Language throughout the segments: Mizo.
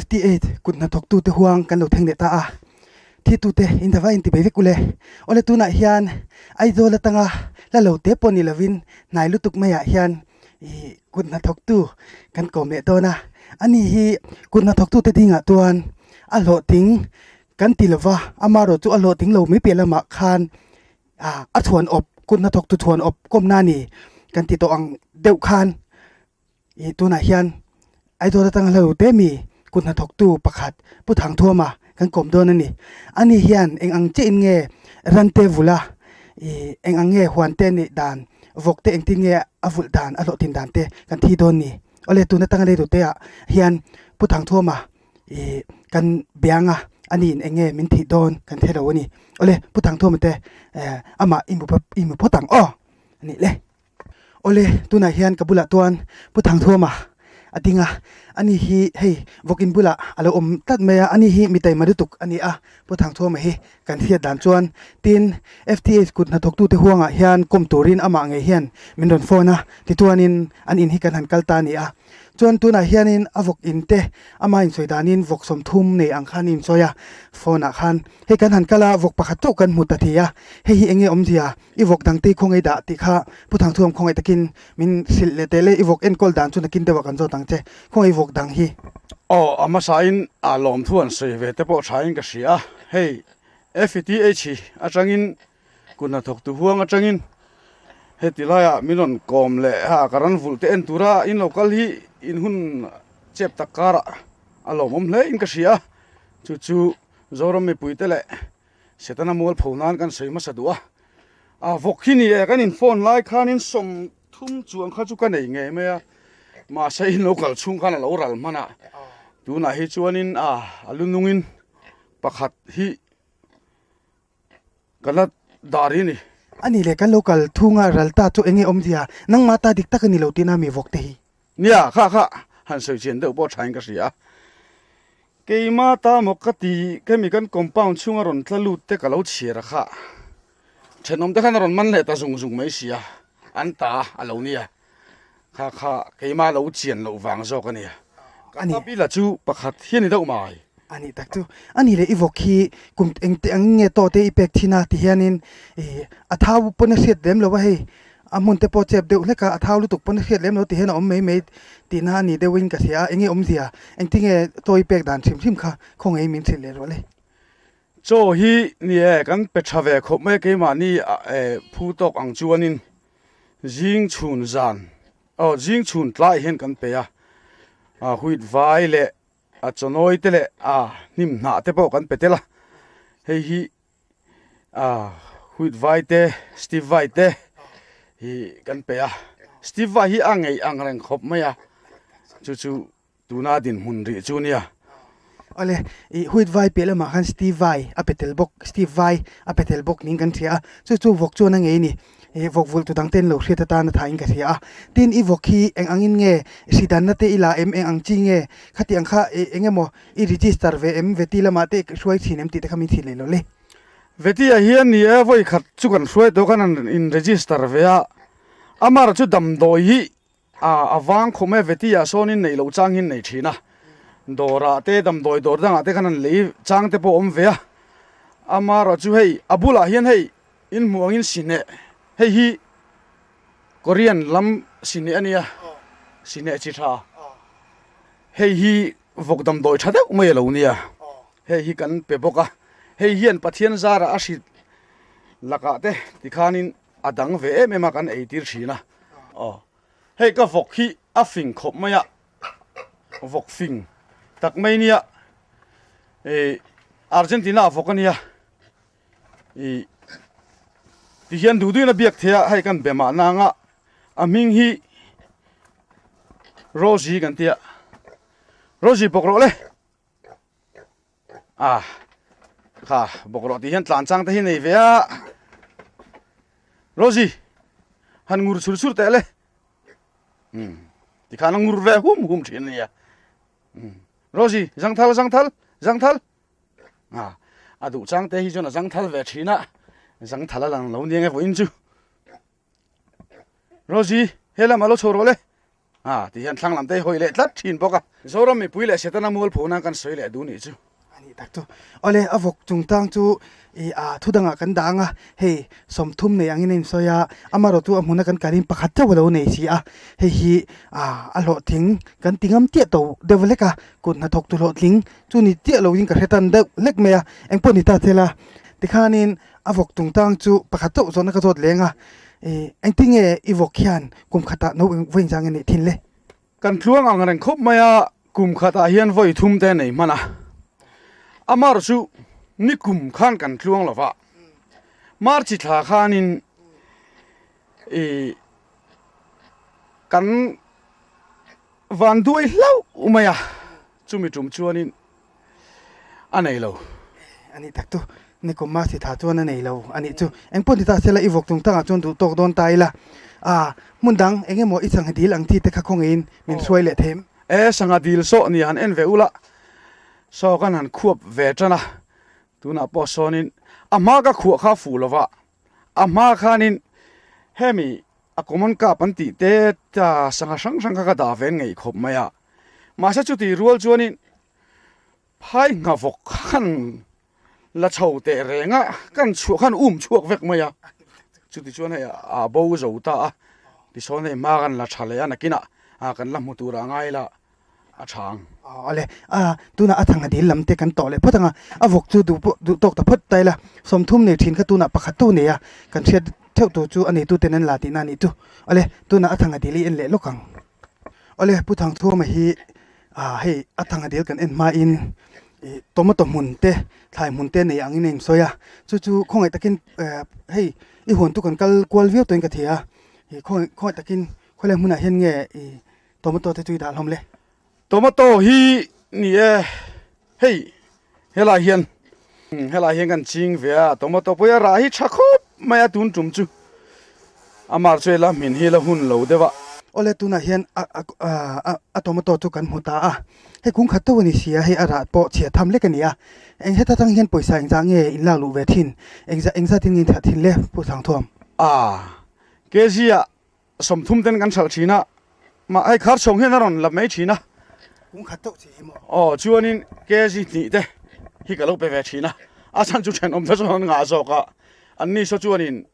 FT8 kut hnathawktute huang kan lo thleng leh ta a, thitute in dava in ti bei vek ule. Awle tunah hian Aizawl atanga la lo te pawh ni lovin hnai lutuk maiah hian ih kut hnathawktu kan kawm leh dawn a, ani hi kut hnathawktute dingah chuan a hlawhtling kan ti lova, amaherawhchu a hlawhtling lo mai piah lamah khan a chhuan awp kut hnathawktu chhuan awp kawmna a ni kan ti tawh ang deuh khan. Ih tunah hian Aizawl atanga hla lo te mi kut hnathawktu pakhat Pu Thangthuama kan kawm dawn a ni. Ani hian eng ang chiah in nge ran te vulh a, ih eng ang nge huan te neih dan, vawk te engtin nge a vulh dan, a hlawhtlin dan te kan thi dawn ni. Awle tun atanga lei duh te ah hian Pu Thangthuama ih kan biang a, ani in eng nge min thih dawn kan hre lo a ni. Awle Pu Thangthuama te eh amah i hmu phawt ang aw a nih le. Awle, tunah hian ka bulah chuan Pu Thangthuama a ding a, ani hi hei vawkin bulah a lo awm tlat mai a, ani hi mi taima lutuk a ni a, Pu Thangthuama hi kan hriat dan chuan tin FTH kut hnathawktute huangah hian kawm turin amah ngei hian min rawn phone a, tichuanin an in hi kan han kal ta a ni a. Chuan tunah hianin a vawk in te ama insawi danin vawk 30 nei ang khan a insawi a, phone ah khan hei kan han kal a, vawk pakhat chauh kan hmu ta thei a, hei hi eng nge awmzia? I vawk dang te khawngaih dah tih kha Pu Thangthuam khawngaih takin min hrilh leh teh le, i vawk enkawl dan chu nakin deuhah kan zawt ang che, khawngaih i vawk dang hi. Aw, a hmasain a lawmthu an sawi ve te pawh thain ka hria a, hei FETH hi atangin kut hnathawktu huang atangin heti laiah min rawn kawm leh a ka ran vulh te en tura in lo kal hi in hun chep tak karah a lawmawm hle in ka hria a, chu chu Zoram mipuite leh Setana mualpho nan kan sawi hmasa duh a, a vawk hi ni e, kan in phone lai khanin 30 chuang kha chu ka nei ngei mai a, mahse in lo kal chhung khan a lo ral hman a, tunah hi chuanin a a lu nungin pakhat hi ka la dah rih a ni. A nih leh kan lo kal thunga ral ta chu enge awmzia, nangmah ta dik tak a ni lo tihna mi vawk te hi. Nia, kha kha han sawi chian deuh pawh thain ka hria a. Keima ta maw ka ti, kemi kan compound chhunga rawn tla lut te ka lo chhiar a kha. Thenawm te khan a rawn man leh ta zung zung mai sia, an ta a lo nia. Kha kha keima lo chian loh vang zawk a nia. Ka ta bila chu pakhat hi a ni deuh mai. A nih tak chu. A nih leh i vawk hi kum engte ang nge tawh te i pek thin a ti hianin ih a thau pawn a hriat lem lo a hei. A hmun te pawh chep deuh hlek a, a thau lutuk pawn a hriat lem lo ti hian a awm mai mai tihna a ni deuhin ka hria a, enge awmzia, engtinge chaw i pek dan hrim hrim kha khawngaih min hrilh leh rawh le. Chaw hi ni e, kan pe tha ve khawp mai a, keimahni phu tawk ang chuanin zing chhun zan, aw zing chhun tlaiah hian kan pe a, wheat vai leh a chawnawi te leh a hnim hnah te pawh kan pe tel a, hei hi Ah wheat vai te steve vai te hi kan pe a steve vai hi a ngeih ang reng khawp mai a chu chu tuna dinhmun rih chu nia. Awle ih wheat vai piah lamah khan steve vai a pe tel bawk steve vai a pe tel bawk niin kan hria a chu chu vawk chuan a ngei a ni ih vawk vulh tu dang ten lo hriat atan a thain ka hria a tin i vawk hi eng angin nge hridanna te i la em eng ang chi nge khatiang kha ih eng emaw I register ve em? Veti lamah te i hruai thin em tih te kha min thih leh lo le. Veti ah hian ni e, vawi khat chu kan hruai tawh khan an in register ve a, amar chu damdawi hi a vang khawm e, Veti ah sawn in neih loh chang hi an nei thin a, dawrah te damdawi dawr dangah te khan an lei chang te pawh a awm ve a, amar chu hei a bulah hian hei in hmuh angin sine hei hi Korean lam sine a nia, sine chi tha. Hei hi vawk damdawi tha deuh mai a lo nia, hei hi kan pe bawk a, hei hian Pathian zarah a hrit lakah te tikhanin a dang ve em em a kan ei tir thin a, aw hei ka vawk hi a fing khawp mai a, vawk fing tak mai nia, ih Argentina vawk a nia, ih tihian duh duhin a biak thei a, hei kan be mahna anga a hming hi. Rosie kan tia Rosie bawk rawh le ah kha bawk rawh tih hian tlan chang te hi nei ve a Rosie han ngur chhur chhur teh le um tikhan a ngur ve hum hum thin a nia um Rosie zangthal zangthal zangthal ah a duh chang te hi chuan a zangthal ve thin a zangthal a lang lo nia nge vawiin chu Rosie, he lamah lo chho rawh le. A ti hian thlang lam te hi hawi leh tlat thin bawk a. Zoram mipui leh Setana mualpho nan kan sawi leh duh nih chu. A nih tak chu. Awle, a vawk chungchang chu i a thu dangah kan dah ang a, hei sawmthum nei angin a insawi a, amaherawhchu a hmuna kan kalin pakhat chauh a lo nei si a, hei hi a a hlawhtling kan ti ngam chiah to deuh hlek a, kut hnathawktu hlawhtling chu ni chiah loin ka hre tan deuh hlek mai a, engpawh ni ta thela tikhanin a vawk chungchang chu pakhat chauh zawhna ka zawt leng a, i engtinge i vawk hian kum khatah no eng vawi inzang nge neih thin le? Kan tluang ang reng khawp mai a, kum khatah hian vawi thum te nei hman a. Amar chu ni kum khan kan tluang lo va, March thla khanin i kan van duai hlauh mai a, chumi tum chuanin a nei lo. A nih tak chu, ni kum March thla chuan a nei lo a nih chu. Engpawh ni ta sela i vawk chung tangah chuan duh tawk dawn ta ila, a hmun dang eng emaw i sangha dil ang chi te kha khawngaihin min hruai leh them. E, sangha dil sawh ni han en ve ula, saw kan han khuap ve tan a, tunah pawh sawnin a hma ka khuah kha fuh lova, a hma khanin hemi a common cup an tih te ta sangha hrang hrang kha ka dah ve ngei khawp mai a, mahse chuti rual chuanin phai nghavawk khan la chho teh reng a, kan chhuah khan um chhuak vek mai a, chuti chuan hei a bo zo ta a, tichuan hei hma kan la tha leh a nakinah kan la hmu tur a ngai la a tha ang. Awle, a tunah a thang a dil lam te kan tawh leh phawt ang a, a vawk chu duh pawh duh tawk ta phawt ta ila, sawmthum nei thin kha tunah pakhat tu nei a, kan hriat theuh tur chu a neitu ten an la tihna a nih chu. Awle, tunah a thang a dil i en leh lawk ang. Awle, Pu Thangthuama hi hei a thang a dil kan en hmain ih tomato hmun te thlai hmun te nei angin a insawi a, chu chu khawngaih takin hei i huan chu kan kal kual viau tawhin ka thei a, ih khawngaih takin khawilai hmunah hian nge ih Tomato te chu i dah hlawm le. Tomato hi ni e, hei helai hian helai hian kan ching ve a, tomato pawh hi a rah hi tha khawp mai a tun tum chu amar chu hela hmin hi la hun lo deuh a. Awle tunah hian a a a tomato chu kan hmu ta a, hei kung khat deuh a ni si a, hei a rah pawh chhia tham lek a ni a, eng heta tang hian pawisa engzah nge in lak luh ve thin, engzah engzat in nge in that thin le Pu Sangthuam? A, kg ah Sawmthum ten kan hralh thin a, mah hei khar chhawng hian a rawn la mai thin a. Kung khat deuh chi hi maw? Aw, chuanin kg hnih te hi ka lo pe ve thin a, a chhan chu thenawm te chuan an ngah zawk a, an ni saw chuanin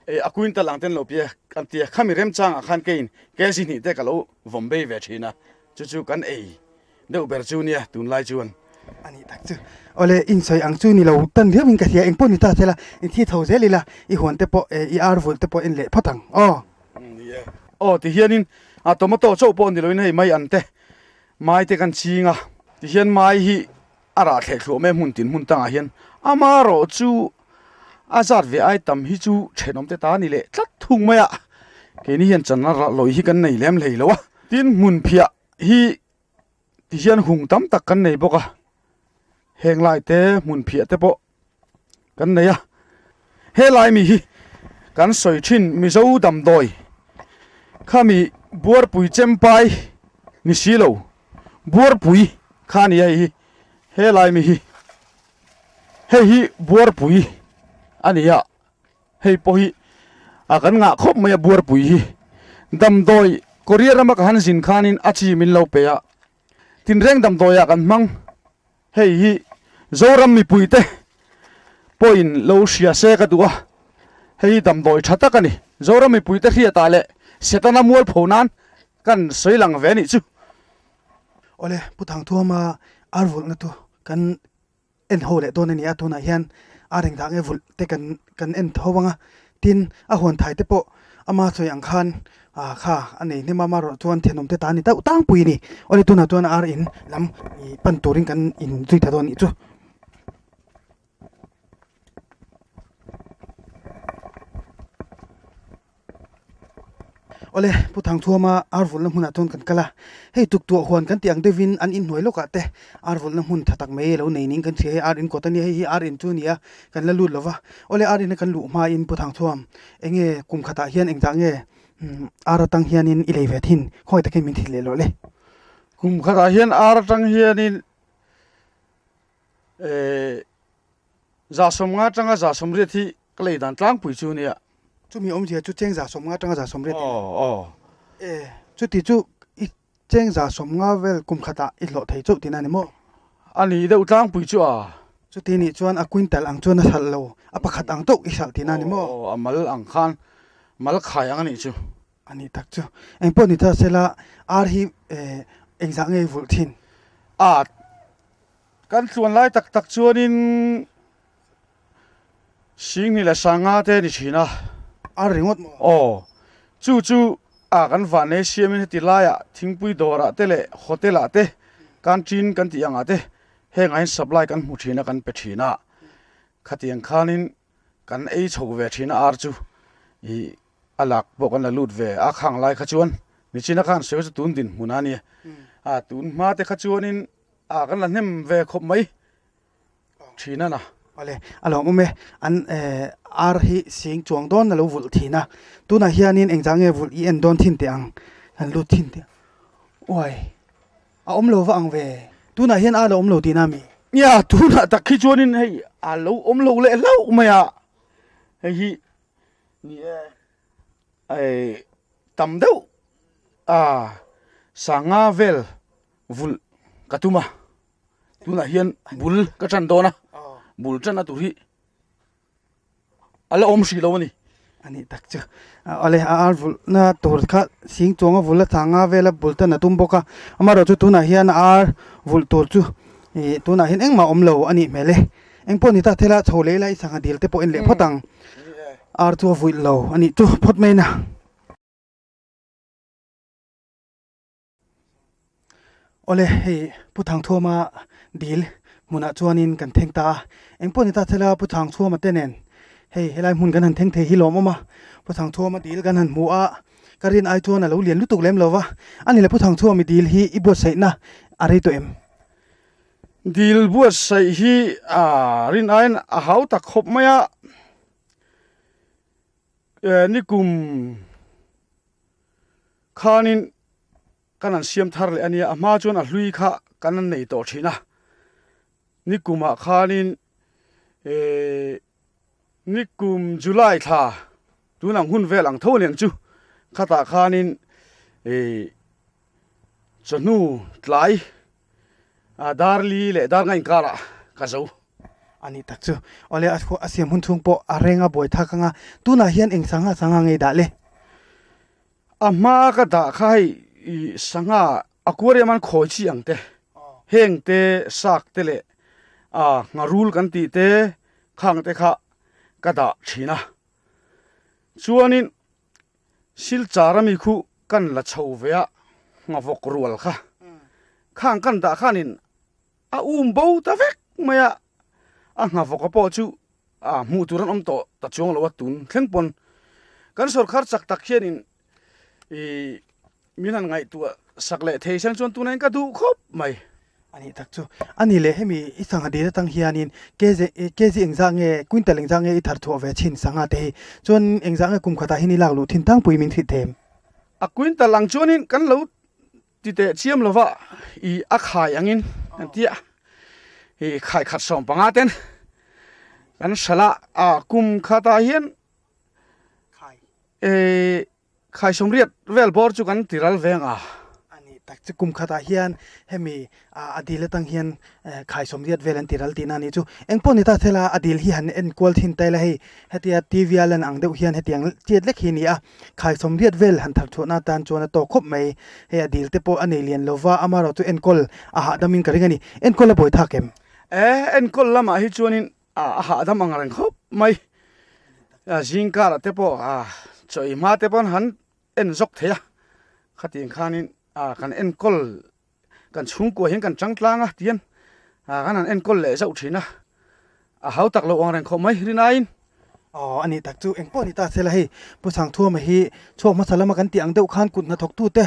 a quintal ang ten lo pi a, an ti a, khami remchangah khan keiin kg hnih te ka lo vawm bei ve thin a, chu chu kan ei deuh ber chu nia tunlai chuan. A nih tak chu. Awle insawi ang chu ni lo tan viau in ka hria engpawh ni ta sela in thi tho zel ila i huan te pawh i ar vulh te pawh en leh phawt ang aw. Ni e. Aw ti hianin a tomato chauh pawh ni loin hei mai an te mai te kan ching a ti hian mai hi a rah thleh thluah mai hmun tin hmun tangah hian amarawh chu a zat ve ai tam hi chu thenawm te ta a ni leh tlat thung mai a keini hian channa rah lawi hi kan nei lem hlei lo a tin hmun phiah hi ti hian hung tam tak kan nei bawk a heng lai te hmun phiah te pawh kan nei a helai mi hi kan sawi thin mizo damdawi khami buarpui chempai ni si lo buarpui kha a ni a hei hi helai mi hi hei hi buarpui a ni a. Hei pawh hi a kan ngah khawp mai a buarpui hi damdawi Korea rama ka han zin khanin a chi min lo pe a, tinreng damdawiah kan hmang. Hei hi Zoram mipuite pawhin lo hria se ka duh a, hei hi damdawi tha tak a ni. Zoram mipuite hriatah leh Setana mualpho nan kan sawi lang ve a nih chu. Awle, Pu Thangthuama ar vulhna chu kan en ho leh dawn a ni a, tunah hian a reng dah nge vulh te kan kan en tho ang a, tin a huan thai te pawh ama sawi ang khan ah kha a nei hnem a, amaherawh chuan thenawm te ta a ni deuh tlangpui a ni, awle tunah chuan ar in lam ih pan turin kan in zui ta dawn a nih chu. Awle, Pu Thangthuama ar vulhna hmunah chuan kan kal a, hei tuktuah huan kan tih ang deuhin an inhnuai lawkah te ar vulhna hmun tha tak mai a lo nei niin kan hria, hei ar in kawt a nia, hei hi ar in chu a ni a, kan la lut lo va. Awle, ar ina kan luh hmain Pu Thangthuam, eng nge kum khatah hian engzah nge ar atang hianin i lei ve thin, khawngaih takin min thil leh lawh le. Kum khatah hian ar atang hianin eh Zasawmnga atanga zasawmriat hi ka lei dan tlangpui chu nia. Chumi awmzia chu cheng zasawmnga atanga zasawmriat eng? Aw, aw. E, chuti chu i Cheng 150 vel kum khatah i hlawh thei chauh tihna a ni maw? A ni deuh tlangpui chu a. Chuti nih chuan a quintal ang chuan a hralh lo, a pakhat ang tawk i hralh tihna a ni maw? Aw, a mal ang khan mal khai ang a nih chu. A nih tak chu. Engpawh ni ta sela ar hi engzah nge i vulh thin? A, kan tluan lai tak tak chuanin Singni leh Sanga te ni thin a. Ar ringawt maw? Aw, chu chu a kan vanei siamin heti laiah thingpui dawrah te leh hotel ah te canteen kan tih angah te hengah hian supply kan hmu thin a kan pe thin a, khatiang khanin kan ei chho ve thin a ar chu ih a lak pawh kan la lut ve a khang lai kha chuan nichina khan sawi chu tun dinhmun a nia a tun hma te kha chuanin a kan la hnem ve khawp mai. Thin a na. Awle, a lawm awm e. An ar hi sing chuang dawn a lo vulh thin a. Tunah hianin engzah nge vulh i en dawn thin teh ang? Han lut thin teh ang. Uai, a awm lo va ang ve. Tunah hian ar a awm lo tihna a mi? Nia, tunah tak hi chuanin hei a lo awm lo leh hlauh mai a. Hei hi ni e, ei tam deuh a sanga vel vulh ka tum a. Tunah hian bul ka tan dawn a, bul tan a tur hi a la awm hrih lo a ni. A nih tak chu. Awle a ar vulhna tur kha sing chuang a vul a changa vela bul tan a tum bawk a, amaherawh chu tunah hian a ar vulh tur chu ih tunah hian engmah a awm lo a nih hmel e. Engpawh ni ta thela chho leh ila i sangha dil te pawh en leh phawt ang. Ar chu a vulh lo a nih chu phawt mai na. Awle, hei Pu Thangthuama dil hmunah chuanin kan thleng ta a, engpawh ni ta thela Pu Thangthuama te nen hei helai hmun kan han thleng thei hi lawmawm a, Pu Thangthuama dil kan han hmu a, ka rin ai chuan a lo lian lutuk lem lo va, a ni le Pu Thangthuami dil hi i buatsaihna a rei tawh em? Dil buatsaih hi a rin aiin a hau tak khawp mai a, nikum. Khanin kan han siam thar leh a nia, a hma chuan a hlui kha kan han nei tawh thin a, nikumah khanin eh nikum July thla tun ang hun vel ang tho aniang chu khatah khanin eh chawhnu tlai a dar li leh dar nga inkarah ka zo. A nih tak chu. Awle a siam hun chhung pawh a reng a buai thak anga tunah hian eng sangha sangha ngei dah le? A hma ka dah kha hei i sangha aquarium an khawi chi ang te, heng te sak te leh a ngharul kan tih te khang te kha ka dah thin a. Chuanin silchar ami khu kan la chho ve a nghavawk rual kha khang kan dah khanin a um bo ta vek mai a, a nghavawka pawh chu a hmuh tur an awm tawh ta chuang lo a tun thleng pawn kan sorkar chak tak hianin ih min han ngaihtuah sak leh thei sang chuan tunah hian ka duh khawp mai. A nih tak chu. A nih leh hemi i sangha dil atang hianin kg kg engzah nge quintal engzah nge i thar chhuah ve thin sangha te hi chuan engzah nge kum khatah hian i lak luh thin tlangpui min hrih them. A quintal ang chuanin kan lo Ti teh chiam lova i a khai angin an ti a, i khai khat 15 ten kan hralh a, a kum khatah hian e khai 80 vel bawr chu kan ti ral veng a. A ni tak chu kum khatah hian hemi a dil atang hian khai 80 vel an ti ral tihna a nih chu. Engpawh ni ta thela a dil hi han en kual thin ta ila hei hetia TV a lan ang deuh hian hetiang chiat lek hi a ni a. Khai 80 vel han thar chhuahna atan chuan a tawk khawp mai. Hei a dil te pawh a nei lian lova, amaherawh chu enkawl a hahdam in ka ring a ni. Enkawl a buai thak em? E, enkawl lamah hi chuanin a hahdam ang reng khawp mai. Zing karah te pawh chaw ei hma te pawn han en zawk thei a, khatiang khanin kan enkawl kan chhungkua hian kan chang tlang a tian kan han enkawl leh zauh thin a, a hau tak lo ang reng khawp mai rinaiin. Aw a nih tak chu engpawh ni ta sela hei Pu Sangthuama hi chhuak hmasa lama kan tih ang deuh khan kut hnathawktute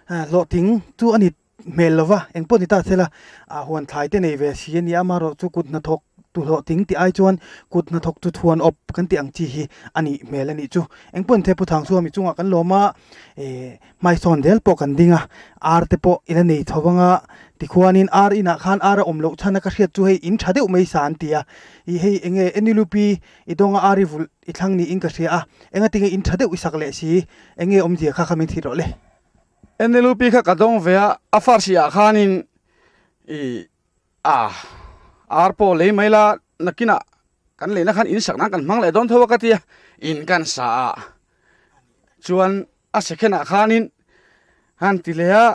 hlawhtling chu a ni hmel lova engpawh ni ta sela a huan thlai te nei ve si a nia amaherawh chu kut hnathawk tu hlawhtling tih ai chuan kut hnathawk tu thuan awp kan tih ang chi hi a nih hmel a nih chu engpawh ni the Pu Thangthuama chungah kan lawm a eh Hmaisawn zel pawh kan ding a, ar te pawh i la nei chho vang a, tikhuanin ar inah khan ar a awm loh chhan a ka hriat chu hei in tha deuh mai sa an ti a, ih hei enge NLUP i dawng a ar i vulh i thlang niin ka hria a, enga tinge in tha deuh i sak leh si, enge awmzia kha kha min thih rawh le. NLUP kha ka dawng ve a, a first ah khanin i a ar pawh lei mai la nakinah kan leina khan in sak nan kan hmang leh dawn tho a ka ti a, in kan sa a chuan a second ah khanin han ti leh a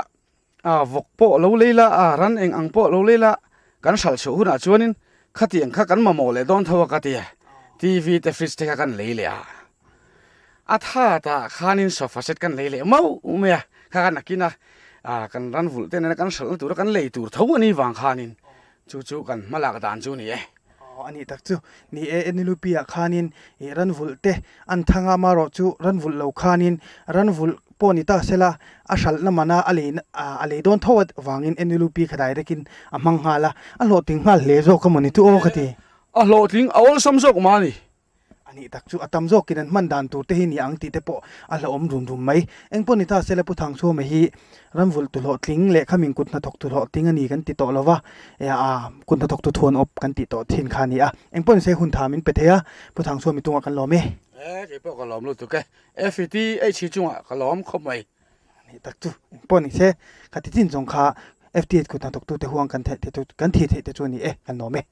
a vawk pawh lo lei la a ran eng ang pawh lo lei la kan hralh chhuah hunah chuanin khatiang kha kan mamawh leh dawn tho a ka ti a TV te fridge te kha kan lei leh a a that ah khanin sofa set kan lei leh mauh mai a kha khan a kin a ah kan ran vulh te nena kan hralhna tura kan lei tur tho a nih vang khanin chu chu kan hma lak dan chu a ni e. Aw a nih tak chu ni e NLUP ah khanin ih ran vulh te an thang a amaherawh chu ran vulh lo khanin ran vulh pawh ni ta sela a hralhna mana a lei a lei dawn tho avangin NLUP kha direct in a hmang nghal a a hlawhtling nghal hle zawk a maw ni chu aw ka ti. A hlawhtling a awlsam zawk mah a ni. A nih tak chu a tam zawkin an hman dan tur te hi ni ang tih te pawh a hlauhawm rum rum mai. Eng pawh ni ta sela Pu Thangchhuama hi ramvulh tu hlawhtling leh khamin kut hnathawk tu hlawhtling a ni kan ti tawh lo va, a kut hnathawk tu thuan awp kan tih tawh thin kha a ni a. Eng pawh ni se hun tha min pe thei a, Pu Thangchhuami tungah kan lawm e. E, kei pawh ka lawm lutuk e. FET H hi chungah ka lawm khawp mai. A nih tak chu eng pawh ni se khati chin zawng kha FTH kut hnathawk tute huang kan theih te chu kan thih theih te chu a ni e, kan lawm e.